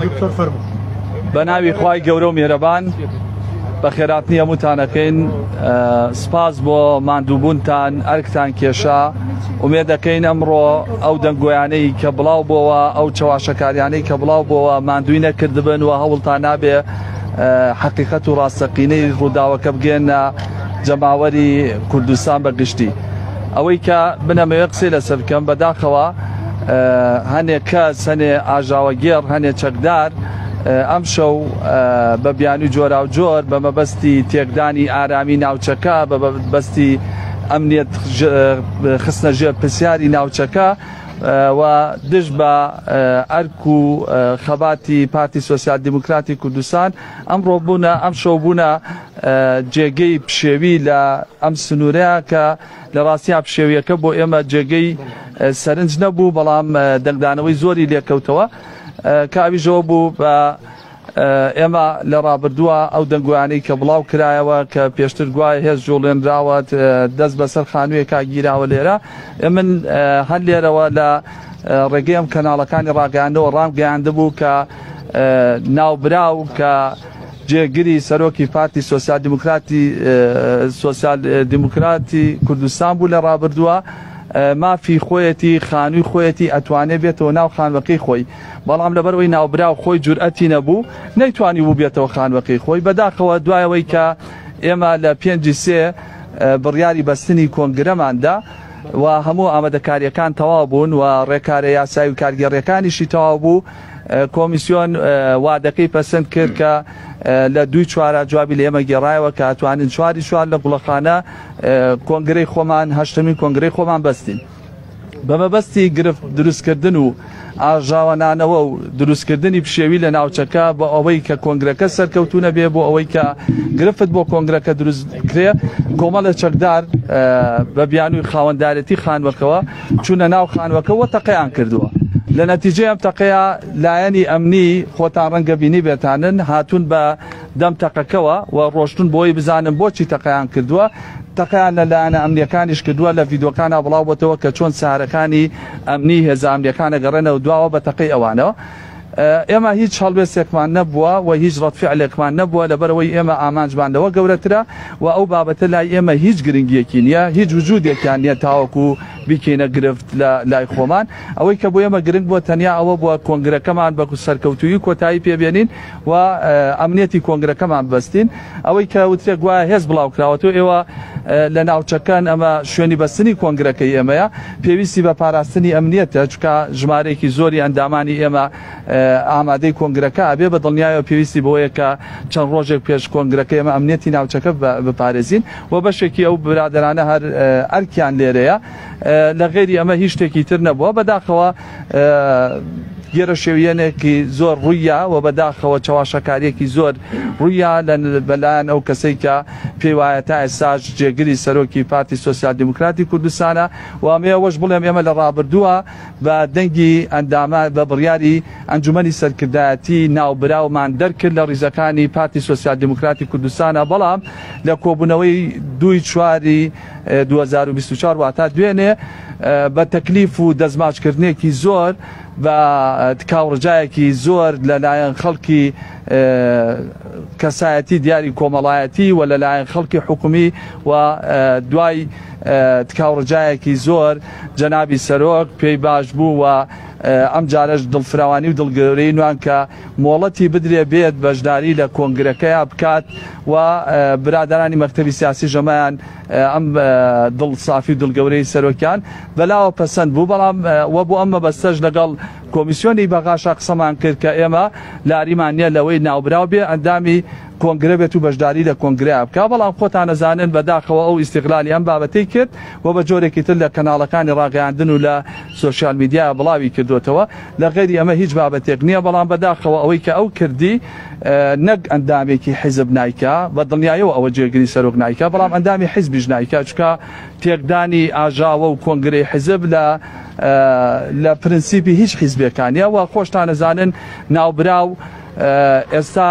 دکتۆر فەرموو. بە ناوی خوای گەورە و میهرەبان بەخێراتنی هەمووتان ئەکەین. سپاس بۆ ماندووبوونتان، ئەرکتان کێشا. ئومێد دەکەین ئەمڕۆ ئەو دەنگۆیانەی کە بڵاو بۆوە، ئەو چەواشەکاریانەی کە بڵاو بۆوە ماندووی نەکردبن و هەوڵتان نابێ حەقیقەت و ڕاستەقینەی ڕووداوەکە بگەێنە جەماوەری کوردستان بە گشتی. ئەوەی کە بنەمەوێ قسەی لەسەر بکەم، بەداخەوە هەنێ کەس، هەنێ ئاژاوەگێڕ، هەنێ چەکدار ئەمشەو بە بیانوی جۆراوجۆر بە مەبەستی تێکدانی ئارامی ناوچەکە، بە مەبەستی ئەمنیەت خستنە ژێر پرسیاری ناوچەکە و دژ بە ئەرک و خەباتی پارتی سۆسیال دیموکراتی کوردستان ئەمڕۆ بوونە ئەمشەو بوونە جێگەی پشێوی لە ئەم سنوورەیە کە لە ڕاستیا پشێویەکە بۆ ئێمە جێگەی سەرنج نەبوو، بەڵام دەنگدانەوەی زۆری لێکەوتەوە کە ئەویشەوە بوو بە ئێمە لە ڕابردووە ئەو دەنگۆیانەی کە بڵاو کرایەوە کە پێشتر گوایە هێز جوڵێنراوە، دەست بەسەر خانوویەکا گیراوە لێرە، من هەر لێرەوە لە ڕێگەی ئەم کەناڵەکانی ڕاگەیاندنەوە ڕامگەیاندبوو کە ناوبراو کە جێگری سەرۆکی پارتی سۆسیال دیموکراتی سۆسیال دیموکراتی کوردستان بوو لە ڕابردووە، مافی خۆیەتی، خانووی خۆیەتی، ئەتوانێ بێتەوە ناو خانوەکەی خۆی، بەڵام لەبەرئەوەی ناوبراو خۆی جورئەتی نەبوو نەیتوانی بوو بێتەوە خانوەکەی خۆی. بەداخەوە دوای ئەوەی کە ئێمە لە پێنجی سێ بڕیاری بەستنی کۆنگرەمان دا و هەموو ئامادەکارییەکان تەواو بوون و ڕێکارە یاسایی و کارگێڕییەکانیشی تەواو بوو، کۆمیسیۆن وادەکەی پەسند کرد کە لە دووی چوارا جوابی لە ئێمە گێڕایەوە کە ئەتوانین چواری چوار لە گوڵەخانە کۆنگرەی خۆمان، هەشتەمین کۆنگرەی خۆمان بەستین. بە مەبەستی گرفت دروستکردن و ئاژاوەنانەوە و دروستکردنی پشێوی لە ناوچەکە بۆ ئەوەی کە کۆنگرەکە سەرکەوتوو نەبێ، بۆ ئەوەی کە گرفت بۆ کۆنگرەکە دروست بکرێ، کۆمەڵێ چەکدار بە بیانووی خاوەندارێتی خانوەکەوە چوونە ناو خانوەکە و تەقەیان کردووە. لە نەتیجەی ئەم تەقەیە لایەنی ئەمنی، خۆتان ڕەنگە بینیبێتانن، هاتوون بە دەم تەقەکەوە و ڕۆشتوون بۆی بزانن بۆچی تەقەیان کردووە. تەقەیان لە لایەنە ئەمنییەکانیش کردووە، لە ڤیدیۆکانا بڵاوبۆتەوە کە چۆن سەیارەکانی ئەمنی هێزە ئەمنییەکان ئەگەڕێنەوە دواوە بە تەقەی ئەوانەوە. ئێمە هیچ هەڵوێستێکمان نەبووە و هیچ ڕەدفعلێکمان نەبووە، لەبەرئەوەی ئێمە ئامانجمان لەوە گەورەترە و ئەو بابەتە لای ئێمە هیچ گرنگییەکی نییە، هیچ وجودێکیان نییە تاوەکو بیکەینە گرفت لە لای خۆمان. ئەوەی کە بۆ ئێمە گرنگ بووە تەنیا ئەوە بووە کۆنگرەکەمان بە سەرکەوتوویی کۆتایی پێبێنین و ئەمنیەتی کۆنگرەکەمان ببەستین. ئەوەی کە وترێ گوایە هێز بڵاوکراوەتەوە، ئێوە لە ناوچەکەن، ئەمە شوێنی بەستنی کۆنگرەکەی ئێمەیە، پێویستی بە پاراستنی ئەمنیەتە، چونکە ژمارەیەکی زۆری ئەندامانی ئێمە ئامادەی کۆنگرەکە ئەبێ، بە دڵنیایەوە پێویستی بەوەیە کە چەند ڕۆژێک پێش کۆنگرەکە ئێمە ئەمنیەتی ناوچەکە بپارێزین و بەشێکی ئەو برادەرانە هەر ئەرکیان لێرەیە، لە غەیری ئەمە هیچ شتێکی تر نەبووە. بەداخەوە گێرەشێویەنێکی زۆر ڕووییا و بەداخەوە چەواشەکاریەکی زۆر ڕووییا بەلایەن ئەو کەسەی کە پێی وایە تا ئێستاش جێگری سەرۆکی پارتی سۆسیال دیموکراتی کوردستانە و ئەمەیە ئەوەش بڵێم ئێمە لە ڕابردووە بە دەنگی ئەندامە بە بڕیاری ئەنجومەنی سەرکردایەتی ناوبراومان دەرکرد لە ڕیزەکانی پارتی سۆسیال دیموکراتی کوردستانە، بەڵام لە کۆبوونەوەی دووی چواری 2024 واتا دوێنێ بە تەکلیف و دەستماچکردنێکی زۆر بە تکاوڕجایەکی زۆر لەلایەن خەڵکی کەسایەتی دیاری کۆمەڵایەتی و لەلایەن خەڵکی حکومی و دوای تکاوڕجایەکی زۆر جەنابی سەرۆک پێی باش بوو و ئەم جارەش دڵفراوانی و دڵگەورەی نوان کە مۆڵەتی بدرێ بێت بەشداری لە کۆنگرەکەیا بکات و برادەرانی مەکتەبی سیاسی ژەمەیان ئەم دڵ سافی و دڵگەورەی سەرۆکیان بەلاوە پەسەند بوو، بەڵام وە بۆ ئەم مەبەستەش لەگەڵ کۆمیسیۆنی بەغاشا قسەمان کرد کە ئێمە لاریمان نییە لەوەی ناوبراو بێ ئەندامی کۆنگرە بێت و بەشداری لە کۆنگرەیا بکا، بەڵام خۆتان ئەزانن بەداخەوە ئەو ئیستیغلالی ئەم بابەتەی کرد و بە جۆرێکی تر لە کەناڵەکانی ڕاگەیاندن و لە سۆشیال میدیا بڵاوی کردۆتەوە، لە غەیری ئەمە هیچ بابەتێک نییە، بەڵام بەداخەوە ئەوەی کە ئەو کردی نەک ئەندامێکی حیزب نایکا، بە دڵنیایەوە ئەوە جێگری سەرۆک نایکا، بەڵام ئەندامی حیزبیش نایکا، چونکە تێکدانی ئاژاوە و کۆنگرەی حیزب لە لە پرنسیپی هیچ حیزبێکا نییە و خۆشتان ئەزانن ناوبراو. ئێستا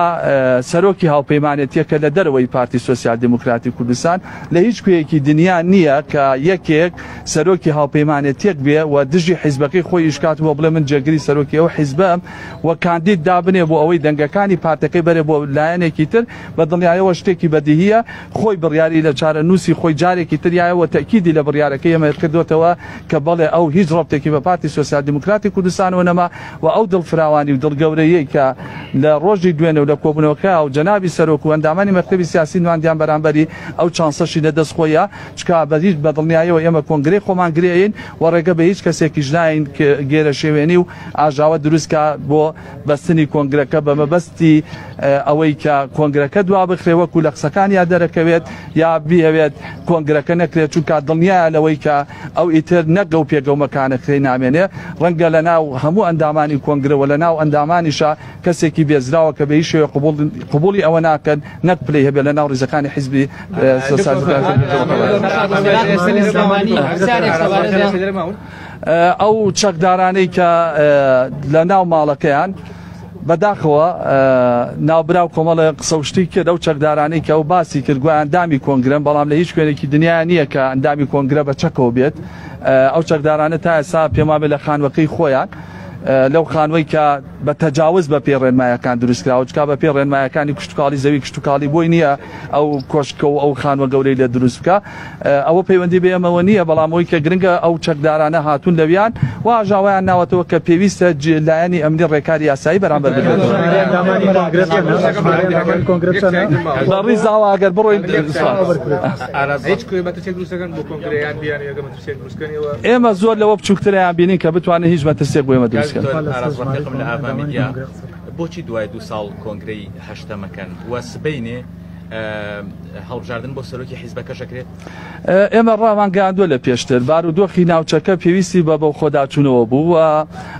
سەرۆکی هاوپەیمانێتیەکە لە دەرەوەی پارتی سۆسیال دیموکراتی کوردستان. لە هیچ کوێیەکی دنیا نییە کە یەکێک سەرۆکی هاوپەیمانێتیەک بێ و دژی حیزبەکەی خۆی ئیش کات و بڵێ من جێگری سەرۆکی ئەو حیزبەم و کاندید دابنێ بۆ ئەوەی دەنگەکانی پارتەکەی بەرێ بۆ لایەنێکی تر. بە دڵنیایەوە شتێکی بەدیهیە خۆی بڕیاری لە چارەنووسی خۆی جارێکی تر یایەوە تەئکیدی لە بڕیارەکەی ئێمە کردۆتەوە کە بەڵێ ئەو هیچ ڕەبتێکی بە پارتی سۆسیال دیموکراتی کوردستانەوە نەما و ئەو دڵفراوانی و دڵگەورەییەی کە لە ڕۆژی دوێنێ و لە کۆبوونەوەکە و جەنابی سەرۆک و ئەندامانی مەکتەبی سیاسی نواندیان بەرامبەری ئەو چانسەشی لە دەست خۆیە چکا بە هیچ بە دڵنیایەوە ئێمە کۆنگرەی خۆمان گرێ ئەیەین و ڕێگە بە هیچ کەسێکیش نایەین گێرەشێوێنی و ئاژاوە دروست کا بۆ بەستنی کۆنگرەکە بە مەبەستی ئەوەی کە کۆنگرەکە دوا بخرێ وەکو لە قسەکانیا دەرەکەوێت یا بیهەوێت کۆنگرەکە نەکرێت چونکە دڵنیایە لەوەی کە ئەو ئیتر نەک ئەو پێگە و مەکانەکەی نامێنێ ڕەنگە لە ناو هەموو ئەندامانی کۆنگرە و لە ناو ئەندامانیشا کەسێکی بێزراوە کە بە هیچ شێوەیەک قبوڵ قبوڵی ئەوە ناکەن نەک پلەی هەبێت لە ناو ڕیزەکانی حیزبی سۆسیال ئەو چەکدارانەی کە لە ناو ماڵەکەیان بەداخەوە ناوبراو کۆمەڵێ قسە و شتی کرد ئەو چەکدارانەی کە ئەو باسی کرد گوایە ئەندامی کۆنگرەن بەڵام لە هیچ شوێنێکی دنیا نییە کە ئەندامی کۆنگرە بە چەکەوە بێت ئەو چەکدارانە تا ئێستا پێم وابێ لە خانوەکەی خۆیان لەو خانوەی کە بە تەجاوز بە پێی ڕێنمایەکان دروستکراوە چکا بە پێی ڕێنمایەکانی کشتتوکاڵی زەوی کشتتوکاڵی بۆی نییە ئەو کۆشکە و ئەو خانوە گەورەی لێ دروست بکە ئەوە پەیوەندی بە ئێمەوە نییە، بەڵام ئەوەی کە گرنگە ئەو چەکدارانە هاتوون لەویان و ئاژاوەیان ناوەتەوە کە پێویستە لایەنی ئەمنی ڕێکاری یاسایی بەرامبەر بگرێتەوە. بە ڕیزاوە ئەگەر بڕۆین ئێمە زۆر لەوە بچووکتریان بینین کە بتوانن هیچ مەترسیەک بۆ ئێمە دروست بکەن. بۆچی دوای دوو ساڵ کۆنگرەی هەشتەمەکەن و سبەینێ هەڵبژاردن بۆ سەرۆکی حیزبەکەش ئەکرێت؟ ئێمە ڕامانگەیاندووە لە پێشتر بارودۆخی ناوچەکە پێویستی بە بەخۆداچوونەوە بوو و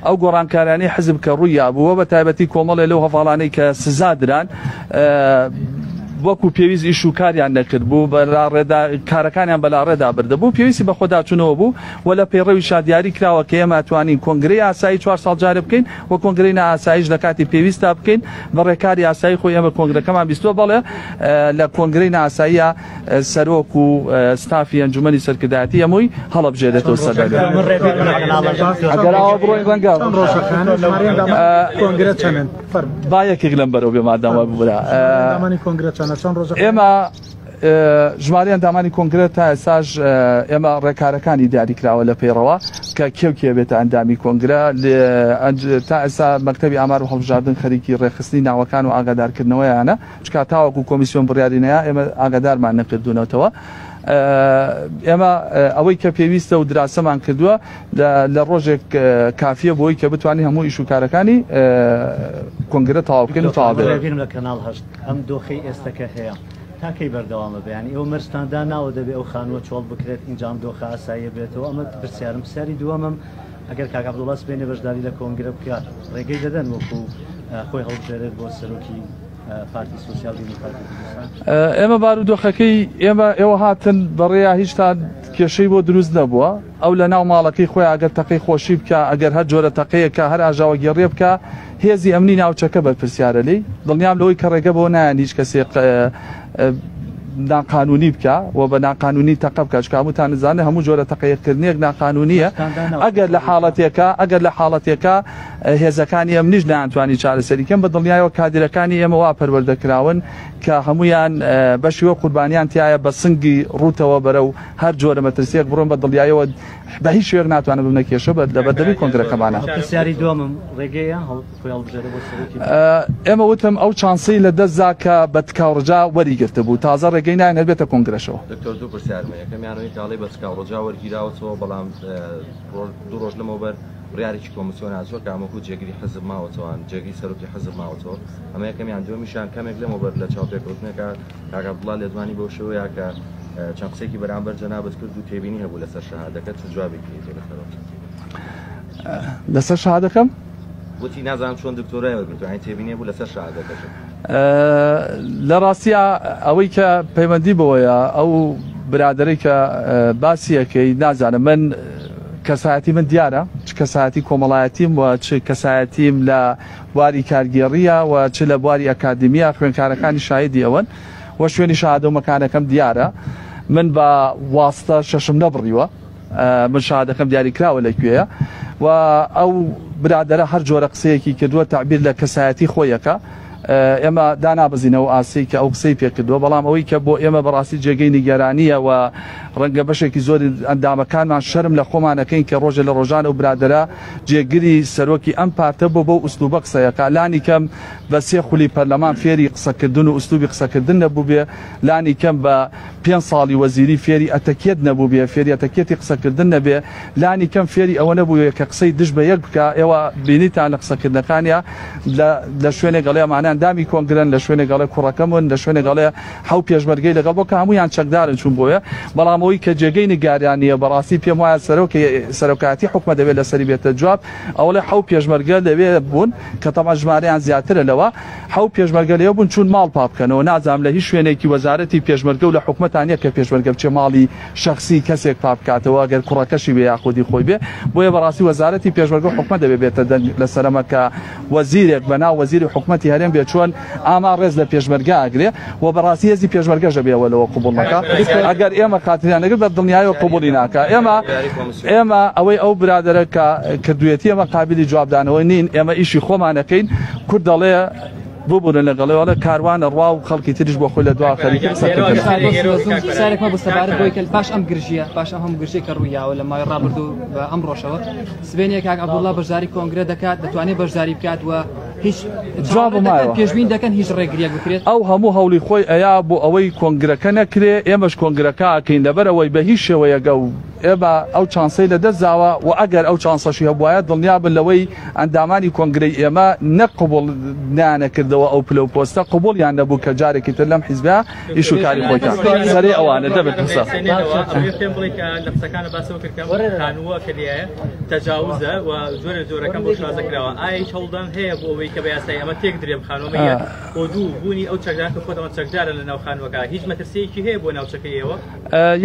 ئەو گۆڕانکاریانەی حزب کە ڕوویابوو و بە تایبەتی کۆمەڵێ لەو هەڤاڵانەی کە سزا دران وەکو پێویست ئیش و کاریان نەکرد بوو بەلاڕێدا کارەکانیان بەلاڕێدا بردەبوو پێویستی بە خۆداچوونەوە بوو و لە پەیڕەویشا دیاری کراوە کە ئێمە توانین کۆنگرەی ئاسایی چوار ساڵ جارێ بکەین و کۆنگرەی نائاساییش لە کاتی پێویستدا بکەین بە ڕێکاری یاسایی خۆی ئێمە کۆنگرەکەمان بیستووە بەڵێ لە کۆنگرەی نائاساییە سەرۆک و ستافی ئەنجومەنی سەرکردایەتی هەمووی هەڵەبژێرێتەوە سەر ئەگەر ئاوا بڕۆین ڕەنگە با یەکێک لەم بەرەو بێ مادام وا بوو ئێمە ژمارەی ئەندامانی کۆنگرە تا ئێستاش ئێمە ڕێکارەکانی دیاریکراوە لە پەیڕەوە کە کێ و کێ بێتە ئەندامی کۆنگرە تا ئێستا مەکتەبی ئامار و هەڵبژاردن خەریکی ڕێکخستنی ناوەکان و ئاگادارکردنەوەیانە چکا تاوەکو کۆمیسیۆن بڕیاری نەیا ئێمە ئاگادارمان نەکردوونەتەوە ئێمە ئەوەی کە پێویستە و دراسەمان کردووە لە ڕۆژێک کافیە بۆی کە بتوانین هەموو ئیش و کارەکانی کۆنگرە تەواو بکەین و تەواو بێت. لە کەناڵ هەشت ئەم دۆخەی ئێستەکە هەیە تا کەی بەردەوامە بێ یانی ئێوە مەرجتان داناوە دەبێ ئەو خانووە چۆڵ بکرێت ئینجا ئەم دۆخە ئاساییە بێتەوە ئەمە پرسیارم پرسیاری دووەمم ئەگەر کاک عەبدوڵا سبەینێ بەشداری لە کۆنگرە بکات ڕێگەی دەدەن وەکو خۆی هەڵبژێرێت بۆ سەرۆکی پارتی سۆسیال دیموکراتی کوردستان؟ ئێمە بارودۆخەکەی ئێمە ئێوە هاتن بەڕێیا هیچتان کێشەی بۆ دروست نەبووە ئەو لە ناو ماڵەکەی خۆی ئەگەر تەقەی خۆشی بکە ئەگەر هەر جۆرە تەقەیەکە هەر ئاژاوەگێڕیە بکە هێزی ئەمنی ناوچەکە بەرپرسیارە لێی، دڵنیام لەوەی کە ڕێگە بەوە نایەن هیچ کەسێک ناقانونی بکا و بە ناقانونی تەقە بکا، چونکە هەمووتان دەزانن هەموو جۆرە تەقەیەکردنێک ناقانونییە، ئەگەر لە حاڵەتێکا ئەگەر لە حاڵەتێکا هێزەکانی ئەمنیش نەیانتوانی چارەسەری کەن، بە دڵنیایەوە کادیرەکانی ئێمە وا پەروەردە کراون کە هەموویان بەشی وەک قوربانیان تیایە بە سنگی ڕووتەوە بەرەو هەر جۆرە مەترسییەک بڕۆن بە دڵنیایەوە بە هیچ شێوەیەک ناتوانن ببنە کێشە بە لەبەردەمی کۆنگرەکەمانە. پرسیاری دووەمم ڕێگەیە خۆی هەڵبژێرێ بۆ سەرۆکی ئێمە وتم ئەو چانسەی لە دەست دا کە بە تکا و ڕجا وەری گرتبوو تازە ڕێگەی ناین هەر بێتە کۆنگرەشەوە. دکتۆر دوو پرسیارم هەیە یەکەمیان ئەوەی کە ئەڵێی بە تکا و ڕجا وەرگیراوەتەوە بەڵام دوو ڕۆژ لەمەوبەر بڕیارێکی کۆمیسیۆن هاتووە کە ئەمە وەکو جێگری حزب ماوەتەوە جێگری سەرۆکی حزب ماوەتەوە ئەمە یەکەمیان دووەمیشیان کەمێک لەمەوبەر لە چاوپێکەوتنێکا کاک عەبدوڵا لێدوانی بەو شێوەیە کە چەند قسەیەکی بەرامبەر جەنابت کرد و تێبینی هەبوو لەسەر شەهادەکەت چ جوابێکی هەیە لەسەر ئەو قسە؟ لەسەر شەهادەکەم؟ وتی نازانم چۆن دکتۆرای وەرگرتووە یانی تێبینی هەبوو لەسەر شەهادەکەشت. لە ڕاستیا ئەوەی کە پەیوەندی بەوەیە ئەو برادەرەی کە باسی ئەکەی نازانم من. کەسایەتی من دیارە، چ کەسایەتی کۆمەڵایەتیم و چ کەسایەتیم لە بواری کارگێڕییە و چ لە بواری ئەکادیمییە، خوێندکارەکانی شاهیدی ئەوەن و شوێنی شەهادە و مەکانەکەم دیارە. من بە واستە شەشم نەبڕیوە، من شەهادەکەم دیاریکراوە لە کوێیە و ئەو برادەرە هەر جۆرە قسەیەکی کردووە تەعبیر لە کەسایەتی خۆی ئەکا. ئێمە دانابەزین ئەو ئاستەی کە ئەو قسەی پێکردووە، بەڵام ئەوەی کە بۆ ئێمە بەڕاستی جێگەی نیگەرانییە و ڕەنگە بەشێکی زۆری ئەندامەکانمان شەرم لە خۆمان ئەکەین کە ڕۆژێ لە ڕۆژان ئەو برادەرە جێگری سەرۆکی ئەم پارتە بۆ بەو ئوسلوبە قسەیەکا لانی کەم بە سێ خولی پەرلەمان فێری قسەکردن و ئوسلوبی قسەکردن نەبووبێ لانی کەم بە پێنج ساڵی وەزیری فێری ئەتەکێت نەبووبێ فێری ئەتەکێتی قسەکردن نەبێ لانی کەم فێری ئەوە نەبووێ کە قسەی دژ بە یەک بکا ئێوە بینیتان لە قسەکردنەکانیا لە لە شوێنێک ئەڵێ ئەمانە ئەندامی کۆنگرەن لە شوێنێک ئەڵێ کوڕەکەمن لە شوێنێک ئەڵێ حەو پێشمەرگەی لەگەڵ بۆ کە هەموویان چەکدارن چوون بۆیە بەڵام ئەوەی کە جێگەی نیگەرانییە بەڕاستی پێم وایە سەرۆکی سەرۆکایەتی حکومەت دەبێت لەسەری بێتە جواب ئەوڵێ حەو پێشمەرگە لەوێ بوون کە تەبعەن ژمارەیان زیاترە لەوە حەو پێشمەرگە لەوێ بوون چوون ماڵ پا بکەنەوە نازانم لە هیچ شوێنێکی وەزارەتی پێشمەرگە و لە حکومەتا نییە کە پێشمەرگە بچێ ماڵی شەخسی کەسێک پا بکاتەوە گەر کوڕەکەشی بێ یاخودی خۆی بێ بۆیە بەڕاستی وەزارەتی پێشمەرگە و حکومەت دەبێ بێتە دەنگ لەسەر ئەمە کە وەزیرێک بە ناو وەزیری حکومەتی هەرێم بێ چۆن ئاما ڕێز لە پێشمەرگە ئەگرێ و بەڕاستی هێزی پێشمەرگەش ئەبێ ئەوە لەوە قبوڵ نەکا ئەگەر ئێمە خاتریان نەگرت بە دڵنیایەوە قبوڵی ناکا ئێمە ئێمە ئەوەی ئەو برادەرە کە کردوێتی ئێمە قابلی جوابدانەوە نین ئێمە ئیشی خۆمان ئەکەین کورد دەڵێ ببورن لەگەڵێ ئەڵێ کاروان ئەڕوا و خەڵکی تریش بۆ خۆی لە دوا خەریکی قسەکردنە. پرسیارێک هەبوو سەبارەت بەوەی کە پاش ئەم گرژییە پاش ئەم هەموو گرژییە کە ڕوویاوە لە ماوەی ڕابردوو بە ئەمڕۆشەوە سبەینێ کاک عەبدوڵڵا بەشداری کۆنگرە دەکات دەتوانێت بەشداری بکات و هیچ جوابم مایەوە. پێشبین دەکەن هیچ ڕێگرییەک بکرێت؟ ئەو هەموو هەوڵی خۆی ئەیا بۆ ئەوەی کۆنگرەکە نەکرێ ئێمەش کۆنگرەکە ئەکەین لەبەر ئەوەی بە هیچ شێوەیەک ئەو ئێمە ئەو چانسەی لە دەست داوە و ئەگەر ئەو چانسەشی هەبوایە دڵنیابن لەوەی ئەندامانی کۆنگرەی ئێمە نەک قبوڵ نەیانەکردەوە ئەو پلە و پۆستە قبوڵیان نەبوو کە جارێکی تر لەم حیزبە ئیش و کاری خۆی کات سەرێ ئەوانە دەبێت قسە. تەجاوزە و جۆرە جۆرەکان بۆ شازە کراوە ئایا هیچ هەوڵدان هەیە بۆ ئەوەی کە بە یاسایی ئەمە تێک درێ خانووەمە یەک بۆ دوو بوونی ئەو چەکدار کە خۆتەوە چەکدارە لە ناو خانووەکە هیچ مەترسیەکی هەیە بۆ ناوچەکەی ئێوە؟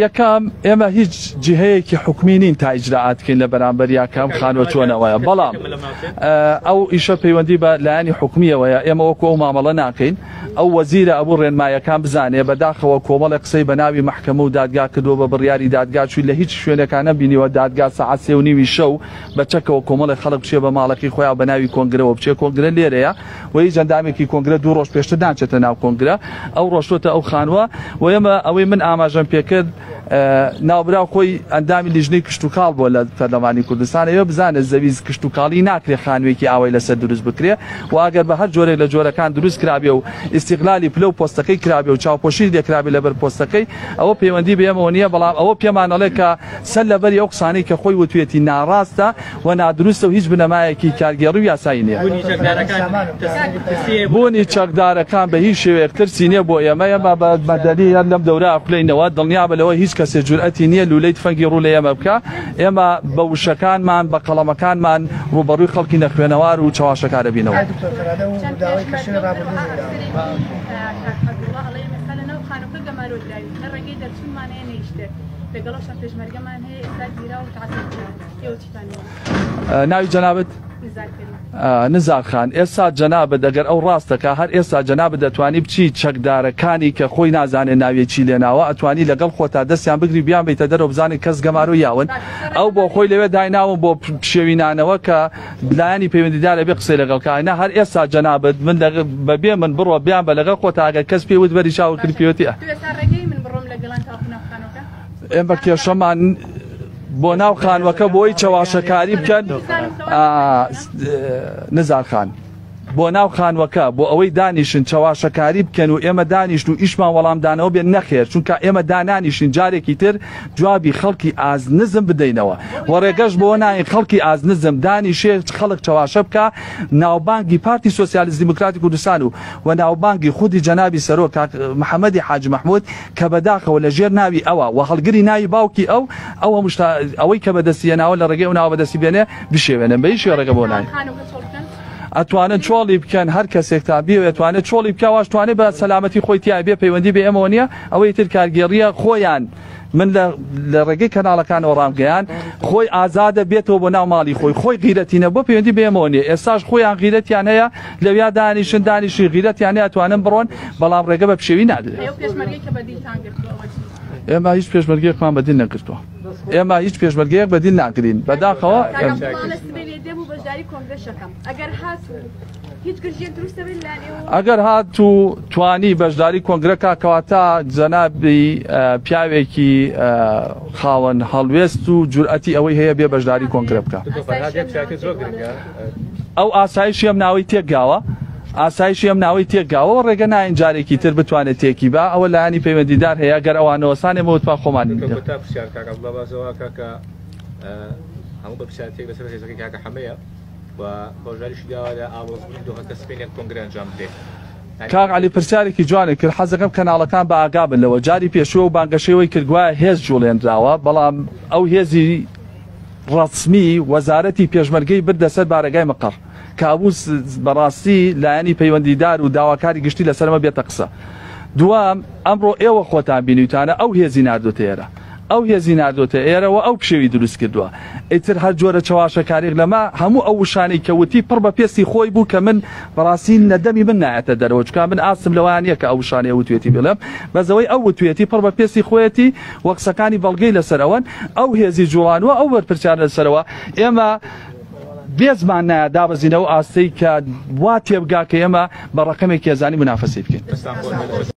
یەکەم، ئێمە هیچ جیهەیەکی حکومی نین تا ئیجرائات بکەین لە بەرامبەریا کە ئەم خانووە چۆنەوەیە، بەڵام ئەو ئیشە پەیوەندی بە لایەنی حکومیەوەیە، ئێمە وەکو ئەو مامەڵە ناکەین، ئەو وەزیرە ئەبوو ڕێنمایەکان بزانێ، بەداخەوە کۆمەڵێک قسەی بە ناوی مەحکەمە و دادگا کردووە بە بڕیاری دادگا چووی لە هیچ شوێنێکا نەمبینیوە دادگا سەعات سێ و نیوی شەو بە چەکەوە کۆمەڵێک خەڵک بچێ بە ماڵەکەی خۆیا بە ناوی کۆنگرەوە بچێ، کۆنگرە لێرەیە. و هیچ ئەندامێکی کۆنگرە دوو ڕۆژ پێشتر ناچێتە ناو کۆنگرە ئەو ڕۆشتۆتە ئەو خانووە و ئێمە ئەوەی من ئاماژەم پێکرد ناوبراو خۆی ئەندامی لیژنەی کشتوکاڵ بووە لە پەرلەمانی کوردستان ئەوێ بزانێت زەوی کشتوکاڵی ناکرێ خانوویەکی ئاوای لەسەر دروست بکرێ و ئەگەر بە هەر جۆرێک لە جۆرەکان دروست کرابێ و ئیستیغلالی پلە و پۆستەکەی کرابێ و چاوپۆشی لێکرابێ لەبەر پۆستەکەی ئەوە پەیوەندی بە ئێمەوە نییە بەڵام ئەوە پێمان ئەڵێ کە سەر لەبەری ئەو قسانەی کە خۆی وتوێتی ناڕاستە و نادروستە و هیچ بنەمایەکی کارگێڕی و یاسایی نییە. بوونی چەکدارەکان بە هیچ شێوەیەک ترسی نییە بۆ ئێمە، ئێمە بە مەدەنی هەر لەم دەورە ئەخولێینەوە، دڵنیابە لەوەی هیچ کەسێ جورئەتی نییە لوولەی تفەنگی ڕوو لە ئێمە بکا، ئێمە بە وشەکانمان، بە قەڵەمەکانمان ڕووبەڕووی خەڵکی نەخوێنەوار و چەواشەکار ئەبینەوە. ناوی جەنابت؟ نزار خان ئێستا جەنابت ئەگەر ئەو ڕاست دەکا هەر ئێستا جەنابت دەتوانی بچی چەکدارەکانی کە خۆی نازانێ ناویە چی لێناوە ئەتوانی لەگەڵ خۆتا دەستیان بگری بیان بیتە دەرەوە بزانێت کەس گەمارۆ یاون ئەو بۆ خۆی لەوێ دایناون بۆ پشێوینانەوە کە لایەنی پەیوەندیدار ئەبێ قسەی لەگەڵ کا نا هەر ئێستا جەنابت من بەبێ من بڕۆ بیان بە لەگەڵ خۆتا ئەگەر کەس پێی وت بەری چاوە کرد پێوتی ئێمە کێشەمان بۆ ناو خانوەکە بۆی چەواشەکاری بکەن نزار خان بۆ ناو خانوەکە بۆ ئەوەی دانیشن چەواشەکاری بکەن و ئێمە دانیشن و ئیشمان وەڵامدانەوە بێن نەخێر چونکە ئێمە دانانیشین جارێکی تر جوابی خەڵکی ئاز نزم بدەینەوە و ڕێگەش بۆ ناین خەڵکی ئاز نزم دانیشێ خەڵک چەواشە بکە ناوبانگی پارتی سۆسیالیست دیموکراتی کوردستان و و ناوبانگی خودی جەنابی سەرۆک کاک محەمەدی حاجی مەحمود کە بەداخەوە لە ژێر ناوی ئەوە و هەڵگری ناوی باوکی ئەو ئەو هەموو شتە ئەوەی کە بەدەستی هێناوە لە ڕێگەی ئەو ناوە بەدەستی بێنێ بشێوێنن بە هیچ شێوە ڕێگە بۆ ناین. ئەتوانن چۆڵی بکەن هەر کەسێکتان بیەوێ ئەتوانێت چۆڵی بکا واش توانێت بە سەلامەتی خۆی تیا بێ پەیوەندی بە ئێمەوە نییە ئەوەی تر کارگێڕیە خۆیان من لە لە ڕێگەی کەناڵەکانەوە ڕامگەیان خۆی ئازادە بێتەوە بۆ ناو ماڵی خۆی خۆی غیرەتی نەبوو پەیوەندی بە ئێمەوە نییە ئێستاش خۆیان غیرەتیان هەیە لەویا دانیشن دانیشی غیرەتیان هەیە ئەتوانن بڕۆن بەڵام ڕێگە بە پشێوی نادرێت. ئێمە هیچ پێشمەرگەیەکمان بەدیل نەگرتووە. ئێمە هیچ پێشمەرگەیەک بەدیل ناگرین بەداخەوە. ئەگەر هات و توانی بەشداری کۆنگرە کا کەواتە جەنابی پیاوێکی خاوەن هەڵوێست و جورئەتی ئەوەی هەیە بێ بەشداری کۆنگرە بکە. ئەو ئاسایشی ئەم ناوەی تێکگاوە ئاسایشی ئەم ناوەی تێکگاوە و ڕێگە ناین جارێکی تر بتوانێت تێکی با ئەوە لایەنی پەیوەندیدار هەیە گەر ئەوان نەوەستان ئێمە وتمان خۆمان کۆتا پرسیار کاک عەبدوڵا بازەوە کاکە هەموو بەرپرسیارەتیەک لەسەر هێزەکەی کاکە حەمەیە و هۆشداریشی داوە لە ئاڵۆزبوونی دۆخەکە سبەینێ کۆنگرە ئەنجام بدرێت. کاک عەلی پرسیارێکی جوانت کرد حەزەکەم کەناڵەکان بە ئاگا بن لەوە جاری پێشوو ئەو بانگەشەی وەی کرد گوایە هێز جوڵێنراوە بەڵام ئەو هێزی ڕەسمی وەزارەتی پێشمەرگەی بردە سەر بارەگای مقەڕ کابوس بەڕاستی لایەنی پەیوەندیدار و داواکاری گشتی لەسەر ئەمە بێتە قسە دووەم ئەمڕۆ ئێوە خۆتان بینیوتانە ئەو هێزی ناردۆتە ئێرە ئەو هێزی ناردۆتە ئێرە و ئەو پشێوی دروست کردووە ئیتر هەر جۆرە چەواشەکاریەک لەمە هەموو ئەو وشانەی کە وتی پڕ بە پێستی خۆی بوو کە من بەڕاستی نەدەمی من نایەتە دەرەوە چونکە من ئاستم لەوەیان نییە کە ئەو وشانەی وتوێتی بڵێم بەس ئەوەی ئەو وتوێتی پڕ بە پێستی خۆیەتی و قسەکانی بەڵگەی لەسەر ئەوەن ئەو هێزی جوڵانوە ئەو بەرپرسیارە لەسەرەوە ئێمە بێزمان نایە دابەزینە ئەو ئاستەی کە وا تێبگا کە ئێمە بە ڕەقەمێک هێزانی منافەسەی بکەین.